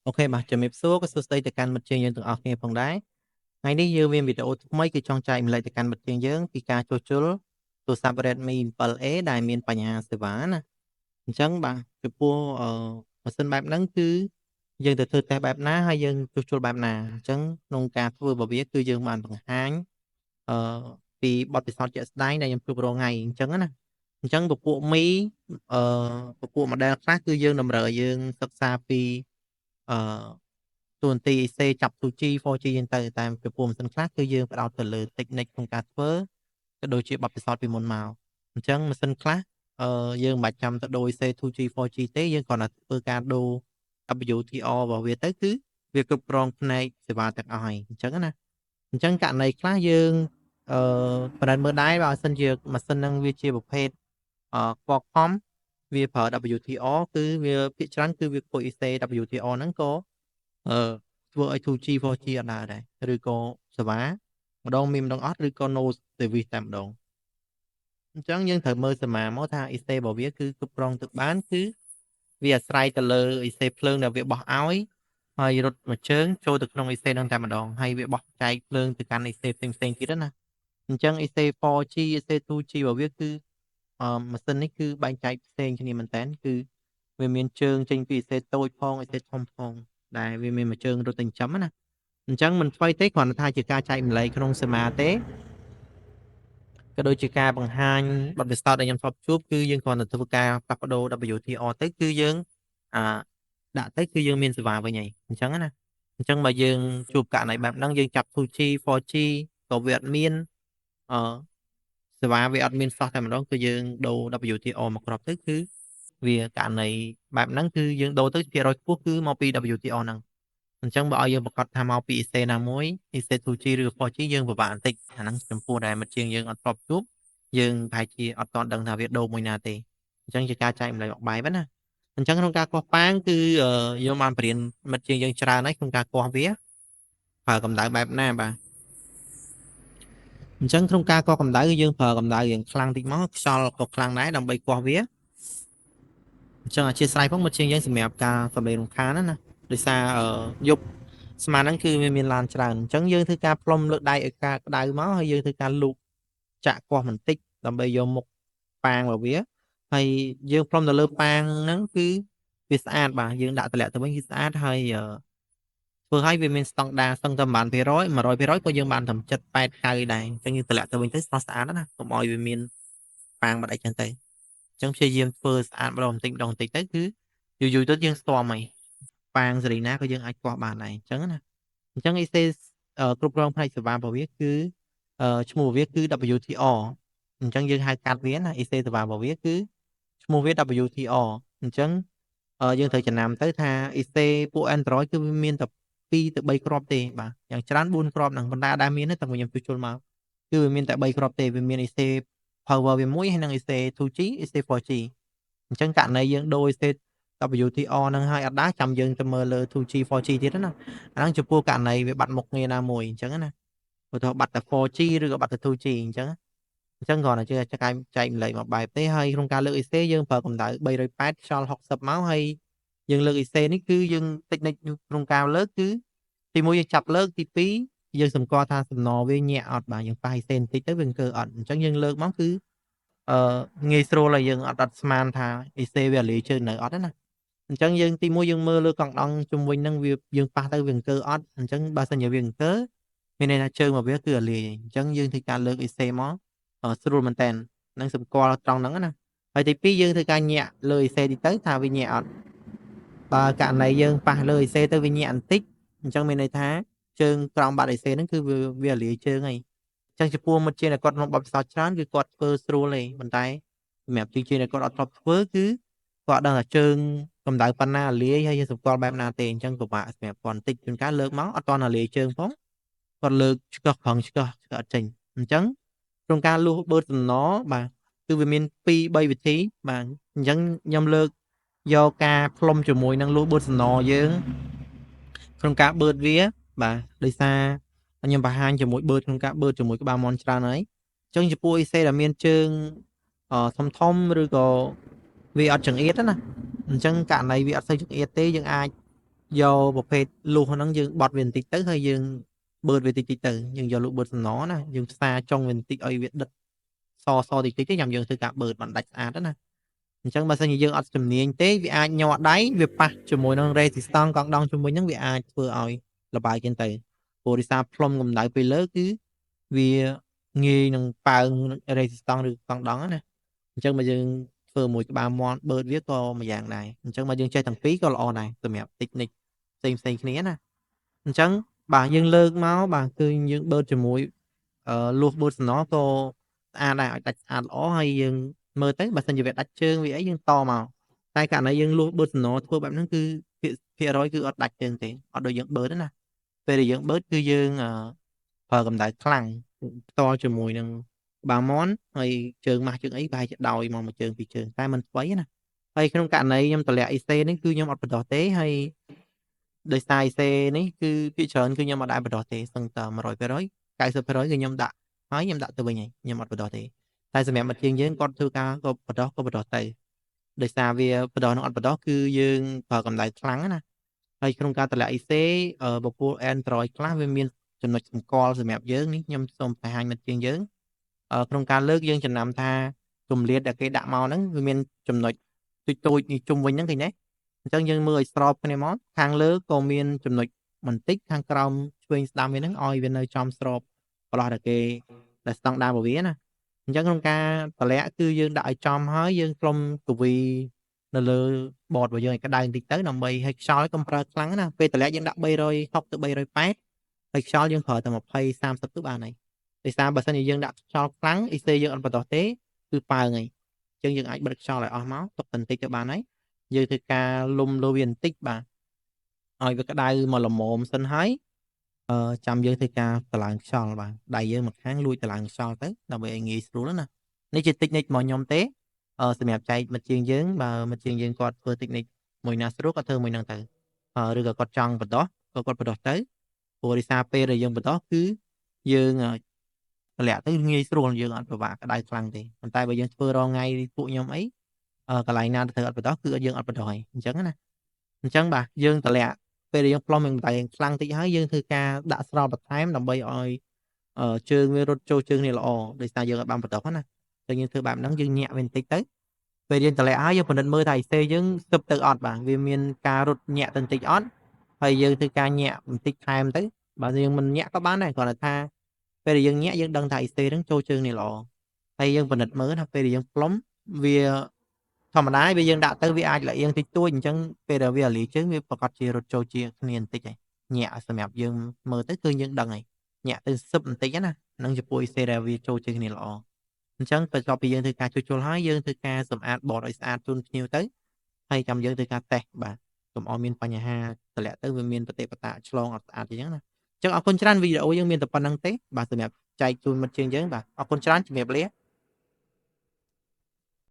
OK បាទជំរាបសួរក៏សួស្តីទៅកាន់មិត្តជាងយើងទាំងអស់គ្នាផងដែរថ្ងៃនេះយើងមានវីដេអូថ្មីគឺចង់ចែកម្លែកទៅកាន់មិត្តជាងយើងពីការជួសជុលទូរស័ព្ទ Redmi 7A ដែលមានបញ្ហាសេវាណាអញ្ចឹងបាទចំពោះអឺម៉ាស៊ីនបែបហ្នឹងគឺយើងទៅធ្វើតេស្តបែបណាហើយយើងជួសជុលបែបណាអញ្ចឹងក្នុងការធ្វើរបស់វាគឺយើងបានបង្ហាញអឺពីបទពិសោធន៍ជាក់ស្ដែងដែលខ្ញុំជួបរាល់ថ្ងៃអញ្ចឹងណាអញ្ចឹងពពួកមីអឺពពួក model ខ្លះគឺយើងតម្រូវឲ្យយើងសិក្សាពីអឺតួនាទី IC ចាប់ 2G 4G ចឹងទៅតែចំពោះម៉ាស៊ីនខ្លះគឺយើងផ្ដោតទៅលើ technique ក្នុងការធ្វើក៏ដូចជាបទពិសោធន៍ពីមុនមកអញ្ចឹងម៉ាស៊ីនខ្លះអឺយើងមិនបាច់ចាំទៅដូរ IC 2G 4G ទេយើងគ្រាន់តែធ្វើការដូរ WTR របស់វាទៅគឺវាគ្រប់គ្រងផ្នែកសេវាទាំងអស់ហើយអញ្ចឹងណាអញ្ចឹងករណីខ្លះយើងអឺប្រហែលមើលដែរបើសិនជាម៉ាស៊ីនហ្នឹងវាជាប្រភេទអឺ Qualcomm វាប្រើ WTR គឺវាភាគច្រើនគឺវាខូច IC WTR ហ្នឹងក៏អឺធ្វើឲ្យ 2G 4G អត់ដើរដែរឬក៏សេវាម្ដងមានម្ដងអត់ឬក៏ no service តែម្ដងអញ្ចឹងយើងត្រូវមើលសមាមកថា IC របស់វាគឺគ្រប់គ្រងទៅបានគឺវាអាស្រ័យទៅលើ IC ភ្លើងដែលវាបោះឲ្យហើយរត់មួយជើងចូលទៅក្នុង IC ហ្នឹងតែម្ដងហើយវាបោះចែកភ្លើងទៅកាន់ IC ផ្សេងផ្សេងទៀតណាអញ្ចឹង IC 4G IC 2G របស់វាគឺអឺម៉ាស៊ីននេះគឺបែងចែកផ្សេងគ្នាមែនតើគឺវាមានជើងចេញពី IC តូចផង IC ធំផងដែលវាមានមួយជើងរត់ទៅចិញ្ចឹមណាអញ្ចឹងមិនថ្មីទេគ្រាន់តែថាជាការចែកម្លែកក្នុងសមាទេក៏ដូចជាការបង្ហាញបទពិសោធន៍ដែលខ្ញុំធ្លាប់ជួបគឺយើងគ្រាន់តែធ្វើការផ្លាស់ប្ដូរ WTR ទៅគឺយើងអាដាក់ទៅគឺយើងមានសេវាវិញហើយអញ្ចឹងណាអញ្ចឹងបើយើងជួបករណីបែបហ្នឹងយើងចាប់ 2G 4G ក៏វាអត់មានអឺសេវាវាអត់មានសោះតែម្ដងគឺយើងដូរ WTR មកគ្រាប់ទៅគឺវាករណីបែបហ្នឹងគឺយើងដូរទៅភាគរយខ្ពស់គឺមកពី WTR ហ្នឹងអញ្ចឹងបើឲ្យយើងប្រកាសថាមកពី IC ណាមួយ IC 2G ឬ 4G យើងពិបាកបន្តិចអាហ្នឹងចំពោះដែលមិត្តជាងយើងអត់ធ្លាប់ជួបយើងប្រហែលជាអត់ទាន់ដឹងថាវាដូរមួយណាទេអញ្ចឹងជាការចែកម្លែកមកបែបណាអញ្ចឹងក្នុងការគាស់ប៉ាងគឺយើងបានបរៀនមិត្តជាងយើងច្រើនហើយក្នុងការគាស់វាប្រើកម្ដៅបែបណាបាទអញ្ចឹងក្នុងការគាស់កម្ដៅគឺយើងប្រើកម្ដៅរៀងខ្លាំងតិចមកខ្យល់ក៏ខ្លាំងដែរដើម្បីគាស់វាអញ្ចឹងអធិស្ឋានផងមិត្តជាងយើងសម្រាប់ការសំឡេងរំខានណាដោយសារយប់ស្មានហ្នឹងគឺវាមានឡានច្រើនអញ្ចឹងយើងធ្វើការផ្លុំលើកដៃឲ្យការក្តៅមកហើយយើងធ្វើការលូកចាក់គាស់បន្តិចដើម្បីយកមុខប៉ាងរបស់វាហើយយើងផ្លុំទៅលើប៉ាងហ្នឹងគឺវាស្អាតបាទយើងដាក់តម្លាក់ទៅវិញគឺស្អាតហើយធ្វើឲ្យវាមានស្តង់ដារសឹងតែប្រហែលភាគរយ100%ក៏យើងបានត្រឹម7 8 9ដែរអញ្ចឹងយើងតម្លាក់ទៅវិញទៅស្រស់ស្អាតណាកុំឲ្យវាមានប៉ាងបាត់អីចឹងទៅអញ្ចឹងព្យាយាមធ្វើស្អាតម្ដងបន្តិចម្ដងបន្តិចទៅគឺយូរយូរទៅយើងស្ទាំហើយប៉ាងសេរីណាក៏យើងអាចគាស់បានដែរអញ្ចឹងណាអញ្ចឹង IC គ្រប់គ្រងផ្នែកសេវារបស់វាគឺឈ្មោះវាគឺ WTR អញ្ចឹងយើងហៅកាត់វាណា IC សេវារបស់វាគឺឈ្មោះវា WTR អញ្ចឹងយើងត្រូវចំណាំទៅថា IC ពួក Android គឺវាមានតែ2ទៅ3គ្រាប់ទេបាទយ៉ាងច្រើន4គ្រាប់ហ្នឹងប៉ុន្តែអត់ដែលមានទេតាំងពីខ្ញុំជួសជុលមកគឺវាមានតែ3គ្រាប់ទេវាមាន IC power វាមួយហើយនិង IC 2G IC 4G អញ្ចឹងករណីយើងដូរ IC WTR ហ្នឹងហើយអត់ដែរចាំយើងទៅមើលលើ 2G 4G ទៀតណាអាហ្នឹងចំពោះករណីវាបាត់មុខងារណាមួយអញ្ចឹងណាឧទាហរណ៍បាត់តែ 4G ឬក៏បាត់តែ 2G អញ្ចឹងអញ្ចឹងគ្រាន់តែជាចែកចែកម្លែកមកបែបទេហើយក្នុងការលើក IC យើងប្រើកម្ដៅ380ខ្យល់60មកហើយយើងលើក IC នេះគឺយើងតិចនិចក្នុងការលើកគឺទី1យើងចាប់លើកទី2យើងសម្គាល់ថាសំណវាញាក់អត់បាទយើងប៉ះ IC បន្តិចទៅវាអង្គើអត់អញ្ចឹងយើងលើកមកគឺអឺងាយស្រួលហើយយើងអត់អត់ស្មានថា IC វាលាយជើងនៅអត់ទេណាអញ្ចឹងយើងទី1យើងមើលលើកង់ដង់ជុំវិញហ្នឹងវាយើងប៉ះទៅវាអង្គើអត់អញ្ចឹងបើសិនជាវាអង្គើមានន័យថាជើងរបស់វាគឺអាលាយអញ្ចឹងយើងធ្វើការលើក IC មកស្រួលមែនតើនឹងសម្គាល់ត្រង់ហ្នឹងណាហើយទី2យើងធ្វើការញាក់លើ IC ទីទៅថាវាញាក់អត់បើករណីយើងប៉ះលើ IC ទៅវាញាក់បន្តិចអញ្ចឹងមានន័យថាជើងក្រោមបាត់ IC ហ្នឹងគឺវាវាលាយជើងហើយអញ្ចឹងចំពោះមិត្តជាអ្នកគាត់ក្នុងបទពិសោធន៍ច្រើនគឺគាត់ធ្វើស្រួលទេប៉ុន្តែសម្រាប់ជាងដែលគាត់អត់ធ្លាប់ធ្វើគឺគាត់ដឹងថាជើងកម្ដៅប៉ុណ្ណាលាយហើយយើងសម្គាល់បែបណាទេអញ្ចឹងពិបាកសម្រាប់គាត់បន្តិចជួនកាលលើកមកអត់ទាន់លាយជើងផងគាត់លើកឆ្កឹះប្រឹងឆ្កឹះឆ្កឹះអត់ចេញអញ្ចឹងក្នុងការលួសបឺតសំណបាទគឺវាមាន2 3វិធីបាទអញ្ចឹងខ្ញុំលើកយកការផ្លុំជាមួយនឹងលួសបឺតសំណយើងក្នុងការបឺតវាបាទដោយសារខ្ញុំបង្ហាញជាមួយបឺតក្នុងការបឺតជាមួយក្បាលមន់ច្រើនហើយអញ្ចឹងចំពោះ IC ដែលមានជើងធំធំឬក៏វាអត់ចង្អៀតណាអញ្ចឹងករណីវាអត់សូវចង្អៀតទេយើងអាច យកប្រភេទលួសហ្នឹងយើងបត់វាបន្តិចទៅហើយយើងបឺតវាតិចតិចទៅយើងយកលូបឺតសំណណាយើងផ្សារចុងវាបន្តិចឲ្យវាដិតសសតិចតិចទៅចាំយើងធ្វើការបឺតបានដាច់ស្អាតណាអញ្ចឹងបើសិនជាយើងអត់ជំនាញទេវាអាចញ័រដៃវាប៉ះជាមួយនឹង resistance កង់ដង់ជាមួយនឹងវាអាចធ្វើឲ្យលបាយជាងទៅព្រោះរិសាផ្លុំកម្ដៅពីលើគឺវាងាយនឹងប៉ើង resistance ឬកង់ដង់ណាអញ្ចឹងបើយើងធ្វើមួយក្បាលមាន់បឺតវាក៏មួយយ៉ាងដែរអញ្ចឹងបើយើងចេះទាំងពីរក៏ល្អដែរសម្រាប់ technique ផ្សេងផ្សេងគ្នាណាអញ្ចឹងបាទយើងលើកមកបាទគឺយើងបឺតជាមួយអឺលួសបឺតសំណក៏ស្អាតដែរឲ្យដាច់ស្អាតល្អហើយយើងមើលទៅបើសិនជាវាដាច់ជើងវាអីយើងតមកតែករណីយើងលួសបឺតសំណធ្វើបែបហ្នឹងគឺភាគរយគឺអត់ដាច់ជើងទេអត់ដូចយើងបឺតទេណាពេលដែលយើងបឺតគឺយើងប្រើកម្ដៅខ្លាំងផ្ទាល់ជាមួយនឹងក្បាលមាន់ហើយជើងម៉ាស់ជើងអីប្រហែលជាដោយមកមួយជើងពីរជើងតែមិនស្វ័យណាហើយក្នុងករណីខ្ញុំតម្លាក់ IC នេះគឺខ្ញុំអត់បណ្ដោះទេហើយដោយសារ IC នេះគឺភាគច្រើនគឺខ្ញុំអត់ដែលបណ្ដោះទេសឹងតែ100% 90%គឺខ្ញុំដាក់ហើយខ្ញុំដាក់ទៅវិញហើយខ្ញុំអត់បណ្ដោះទេតែសម្រាប់មិត្តជាងយើងគាត់ធ្វើការក៏បណ្ដោះក៏បណ្ដោះទៅដោយសារវាបណ្ដោះនឹងអត់បណ្ដោះគឺយើងប្រើកម្ដៅខ្លាំងណាហើយក្នុងការតម្លាក់ IC ពពួក Android ខ្លះវាមានចំណុចសម្គាល់សម្រាប់យើងនេះខ្ញុំសូមបង្ហាញមិត្តជាងយើងក្នុងការលើកយើងចំណាំថាគម្លាតដែលគេដាក់មកហ្នឹងវាមានចំណុចតូចតូចនេះជុំវិញហ្នឹងឃើញទេអញ្ចឹងយើងមើលឲ្យស្របគ្នាមកខាងលើក៏មានចំណុចបន្តិចខាងក្រោមឆ្វេងស្ដាំវាហ្នឹងឲ្យវានៅចំស្របប្រឡោះដែលគេដែលស្តង់ដាររបស់វាណាអញ្ចឹងក្នុងការតម្លាក់គឺយើងដាក់ឲ្យចំហើយយើងផ្លុំកវីនៅលើបតរបស់យើងឲ្យក្តៅបន្តិចទៅដើម្បីឲ្យខ្យល់កុំប្រើខ្លាំងណាពេលតម្លាក់យើងដាក់360ទៅ380ហើយខ្យល់យើងប្រើតែ20 30ទៅបានហើយដោយសារបើសិនជាយើងដាក់ខ្យល់ខ្លាំងអ៊ីសេយើងអត់បន្តទេគឺប៉ើងហើយអញ្ចឹងយើងអាចបិទខ្យល់ឲ្យអស់មកទុកបន្តិចទៅបានហើយយើងធ្វើការលុំលើវាបន្តិចបាទឲ្យវាក្តៅមកល្មមសិនហើយអឺចាំយើងធ្វើការតម្លើងខ្យល់បាទដៃយើងមកខាងលួចតម្លើងខ្យល់ទៅដើម្បីឲ្យងាយស្រួលណានេះជា technique របស់ខ្ញុំទេអឺសម្រាប់ចែកមិត្តជាងយើងបើមិត្តជាងយើងគាត់ធ្វើ technique មួយណាស្រួលគាត់ធ្វើមួយហ្នឹងទៅឬក៏គាត់ចង់បណ្ដោះក៏គាត់បណ្ដោះទៅព្រោះដោយសារពេលដែលយើងបណ្ដោះគឺយើងតម្លាក់ទៅងាយស្រួលយើងអត់ពិបាកក្តៅខ្លាំងទេប៉ុន្តែបើយើងធ្វើរាល់ថ្ងៃពួកខ្ញុំអីកន្លែងណាត្រូវអត់បណ្ដោះគឺយើងអត់បណ្ដោះហើយអញ្ចឹងណាអញ្ចឹងបាទយើងតម្លាក់ពេលដែលយើងផ្លុំនឹងតែខ្លាំងតិចហើយយើងធ្វើការដាក់ស្រោបបន្ថែមដើម្បីឲ្យជើងវារត់ចូលជើងនេះល្អដោយសារយើងអត់បានបណ្ដោះណាតែយើងធ្វើបែបហ្នឹងយើងញាក់វាបន្តិចទៅពេលយើងតម្លាក់ហើយយើងពិនិត្យមើលថា IC យើងស្ទឹបទៅអត់បាទវាមានការរត់ញាក់ទៅបន្តិចអត់ហើយយើងធ្វើការញាក់បន្តិចថែមទៅបើយើងមិនញាក់ក៏បានដែរគ្រាន់តែថាពេលដែលយើងញាក់យើងដឹងថា IC ហ្នឹងចូលជើងនេះល្អហើយយើងពិនិត្យមើលថាពេលដែលយើងផ្លុំវាធម្មតាវាយើងដាក់ទៅវាអាចល្អៀងតិចតួចអញ្ចឹងពេលដែលវាអាលីជើងវាប្រកាសជារត់ចូលជាគ្នាបន្តិចហើយញាក់សម្រាប់យើងមើលទៅគឺយើងដឹងហើយញាក់ទៅសឹបបន្តិចណានឹងចំពោះ IC ដែលវាចូលជើងគ្នាល្អអញ្ចឹងបន្ទាប់ពីយើងធ្វើការជួសជុលហើយយើងធ្វើការសម្អាតបតឲ្យស្អាតជូនភ្ញៀវទៅហើយចាំយើងធ្វើការតេស្តបាទកុំឲ្យមានបញ្ហាតម្លាក់ទៅវាមានបតិបតាឆ្លងអត់ស្អាតអញ្ចឹងណាអញ្ចឹងអរគុណច្រើនវីដេអូយើងមានតែប៉ុណ្្នឹងទេបាទសម្រាប់ចែកជូនមិត្តជាងយើងបាទអរគុណច្រើនជំរាបលា។